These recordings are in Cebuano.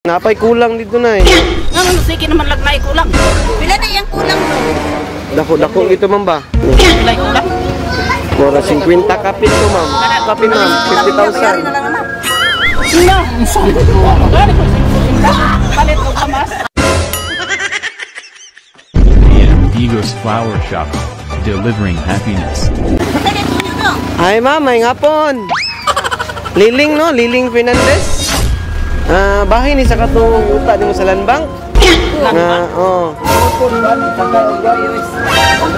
Napay kulang dito na eh. Nga sige naman lagnay kulang. Pila na iyang kulang no? Dako-dako ito, ma'am, ba? Pilay kulang. Mura 50 kapin to, ma'am. Kapin, ma'am, 50,000. Na lang na. No. Gani ko 50. Palit og kamas. AM Digos Flower Shop, delivering happiness. Kaya tuyo no. Ay, ma'am, may ngapon. Liling, no? Liling Fernandez. Ah, bahay ni sa katong uta nimo sa Landbank. Nga, oh.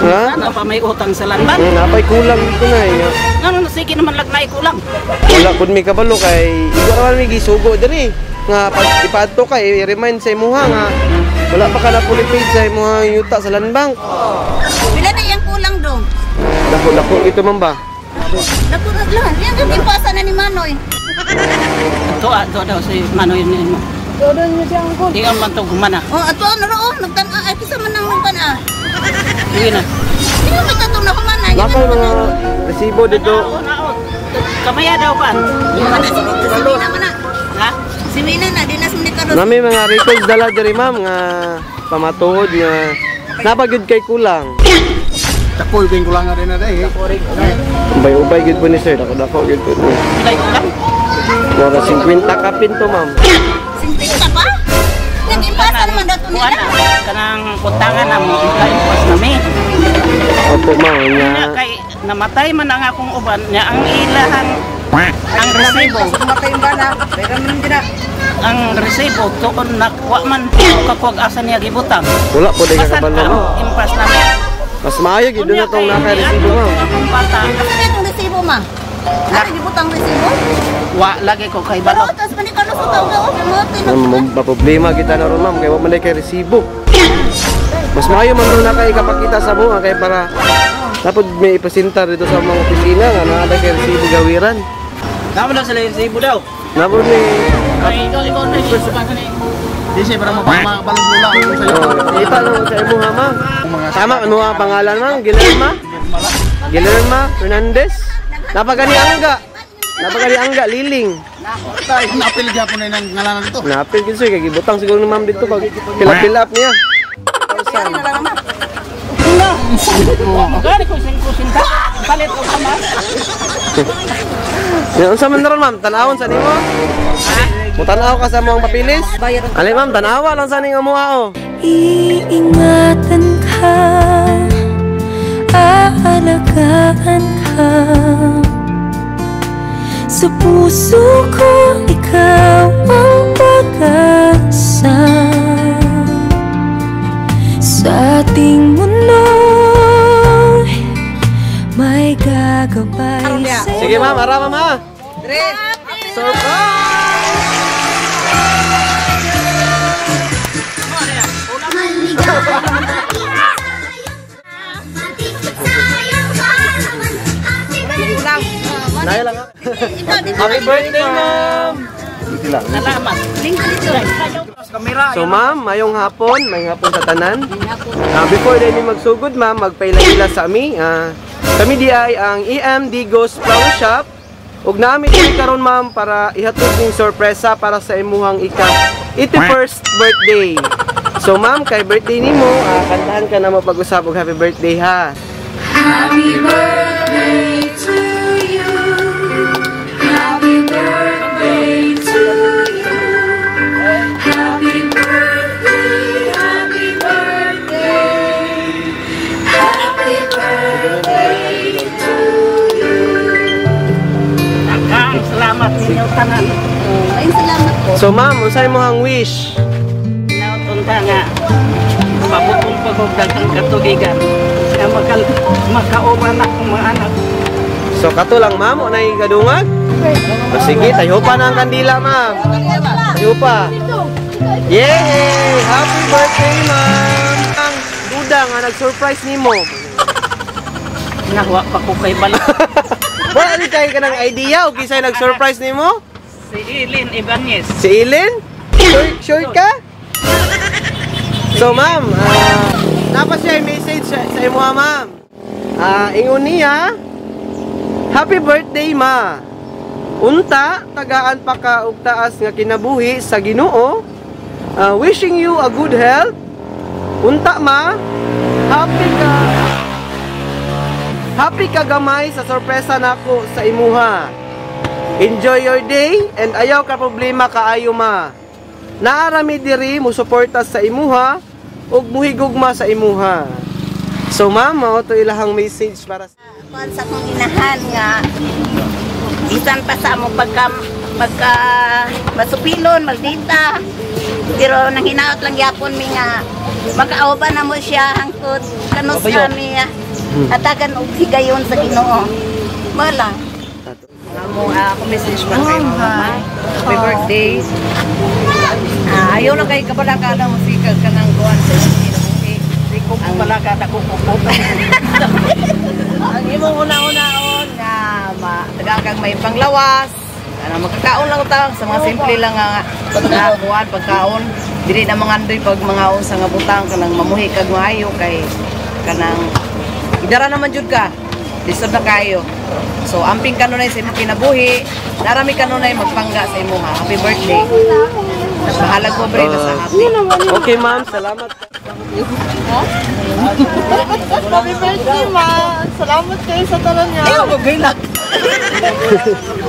Ha? Ano pa may utang sa lanban? Napay kulang dito na eh. Nga sige naman lagnay kulang. Wala pud mi kabalo kay igo ra man mi gisugo diri. Nga pag ipaadto ka, i-remind sa imuha nga wala pa ka na fully paid sa imuha yuta sa Landbank. Pila na iyang kulang dong. Dako-dako ito, ma'am, ba? Dako na lang. Yan ang ipasa na ni Manoy. Ato daw si Manoy ni mo. Di ang man to gumana. Oh, ato ano ro oh, nagtan-a ay kisa man nang nagtan-a. Sige na. Di mo katong na humana. Napay mga resibo dito. Nao, Kamaya daw pan. Mana si Mina man na. Ha? Si Mina na di na si Carlos. Nami mga records dala diri, ma'am, nga pamatuod nga napagyud kay kulang. Takoy ko kulang na rin na dahil. Ubay-ubay gyud po ni sir, dako-dako gyud po ni. Pilay kulang. Mura 50 kapin to, ma'am. 50 pa? Nag-impasa naman daw to Kuan nila. na kanang utangan na mo ikaimpas na mi. Opo, ma'am, Nya nga kay namatay man ang akong uban nya ang ilahang ang resibo. Ang resibo tuon na wa man kakuag asa niya gibutang. Wala po day Basan kakabalo, ang ma'am. impas na mi. Mas maayo gyud na tong naka-resibo, ma'am. Akong bata Asa na itong resibo, ma? Ano gibutang resibo? Wa lagi ko kay Pero balo. tas man ni Carlos utaw ga oh, Ma'am, problema kita na ron, ma'am, kay wa man day kay resibo. Mas maayo man tong nakaikapakita sa mo kay para dapat may ipresentar dito sa mga opisina nga naa day kay resibo gawiran. Tama daw sila yung resibo daw. Nabo ni Ay, ikaw na ikaw na. Di siya para makabalong lula. Oh, ita lang sa imo ha, ma'am. Tama ano ang pangalan, ma'am? Guillerma? Guillerma Fernandez? Napagani angga. Napagani angga Liling. Napil gyapon na yung ngalanan dito. Napil gid sir kay gibutang siguro ni ma'am dito pag pila up niya. No. Gani ko 50. Palit og kamas. Yan, unsa man ron, ma'am? Tan-awon sa nimo? Mutanaw ka sa mong papilis? Ali, ma'am, tanawa lang sa ning amuha oh. Iingatan ka, aalagaan ka. Sa puso ko, ikaw ang pag-asa. Sa ating mundo, may gagabay sa'yo. Sige, ma'am, ara, ma'am ha. Surprise! Naya lang ha. Happy birthday, ma'am! Salamat. So ma'am, mayong hapon sa tanan. Before din mi magsugod, ma'am, magpaila-ila sa ami. Kami di ay ang EM Digos Flower Shop. Ug naami diri karon, ma'am, para ihatod ning sorpresa para sa imuhang ika 81st birthday. So ma'am, kay birthday nimo, kantahan ka na mo pag-usap og happy birthday ha. Happy birthday to you. Happy birthday to you. Happy birthday, happy birthday. Happy birthday to you. Daghang salamat ninyo tanan. Ay, salamat po. So ma'am, unsay imong wish? Nautunta nga mabukong pagog daghang katubigan. Nga makauban akong mga anak. So kato lang, ma'am, unay gadungag? O sige, tayo pa na ang kandila, ma'am. Tayo pa. Yay! Happy birthday, ma'am! Ang duda nga nag-surprise nimo. Nawa pa ko kay balik. Wala ni kay ka ng idea o kisay nag-surprise nimo? Si Ilin Ibanez. Si Ilin? Sure ka? So ma'am, napa siya message sa imo, ma'am. Ingon niya, "Happy birthday, ma. Unta tagaan pa ka og taas nga kinabuhi sa Ginoo. Wishing you a good health. Unta ma, happy ka. Happy ka gamay sa sorpresa nako sa imuha. Enjoy your day and ayaw ka problema kaayo, ma. Naa ra mi diri mo suporta sa imuha ug muhigugma sa imuha. So ma'am, mao to ilahang message para sa Kuan sa akong inahan nga bisan pa sa amo pagka pagka masupilon, maldita. Pero nang hinaot lang yapon mi nga makauban na mo siya hangtod kanus kami hatagan og higayon sa Ginoo. Mao lang. Amo ako message pa kay mama. Happy birthday. Ah, ayaw lang kay kabalaka na mo sikag ka ng kuan sa imong kinabuhi. Di ko pala kada ko kukutan. Ang imong una-unaon nga ma kag may panglawas. Ano, makakaon lang ta sa mga simple lang nga nga kuan pagkaon. Dili na mangandoy pag mga unsa nga butang, kanang mamuhi kag maayo kay kanang idara naman jud ka. Lisod na kayo. So amping kanunay sa imong kinabuhi, narami kanunay magpangga sa imuha. Happy birthday. Bahalag mo bre basta happy. Okay ma'am, salamat. Happy birthday, ma! Salamat kayo sa tanan niya. Ayaw ko gilak.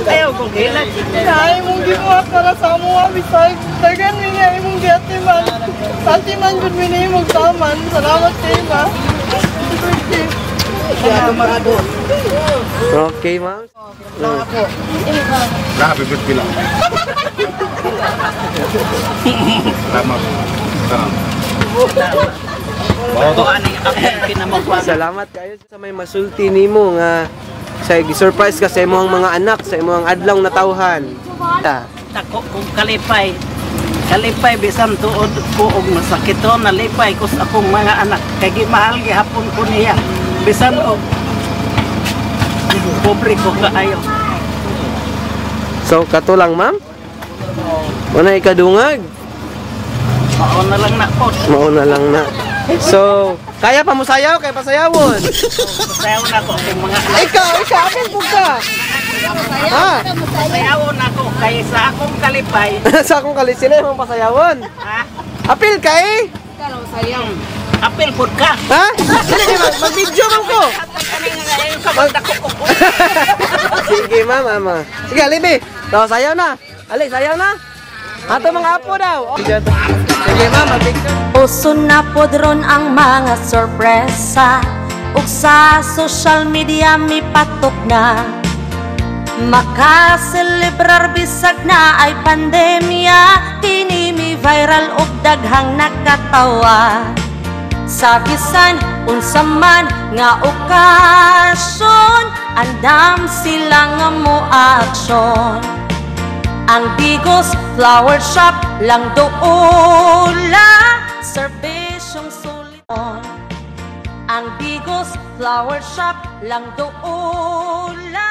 Ayaw ko gilak. Na imong gibuhat para sa amo nga bisag. Dagan mi nga imong giatiman. Sa atiman jud mi nimo taman. Salamat kayo, ma. Happy birthday. Okay ma'am. Happy birthday lang. Salamat. Salamat. Ani ako kinamagwa. Salamat kayo sa may masulti nimo nga sa surprise ka sa imong mga anak sa imong adlaw natawhan. Ta. Dako kong kalipay. Kalipay bisan tuod ko og masakiton, nalipay ko sa akong mga anak kay gimahal gihapon ko niya. Bisan og pobre ko kaayo. So kato lang, ma'am. Wala ikadungag. Mao na lang na po. Mao na lang na. So, kaya pa mo sayaw kay pasayawon. Sayaw na ko akong mga anak. Ikaw, ikaw, apil po ka. Ha? Sayawon ako kay sa akong kalipay. Sa akong kalit sila imong pasayawon. Ha? Apil ka eh. Apil pud ka. Ha? Dili mag-video man ko. Sige, ma'am, mama. Sige, alibi. So, sayaw na. Ali, sayaw na. Ato mga apo daw. Sige, ma'am, mag-picture. Uso na pod ron ang mga sorpresa ug sa social media mipatok na. Makaselebrar bisag na ay pandemya, kini mi viral ug daghang nakatawa. Sa bisan unsa man nga okasyon, andam sila nga mo aksyon. Ang Digos Flower Shop lang doula, serbisyong sulit. Ang Digos Flower Shop lang doula.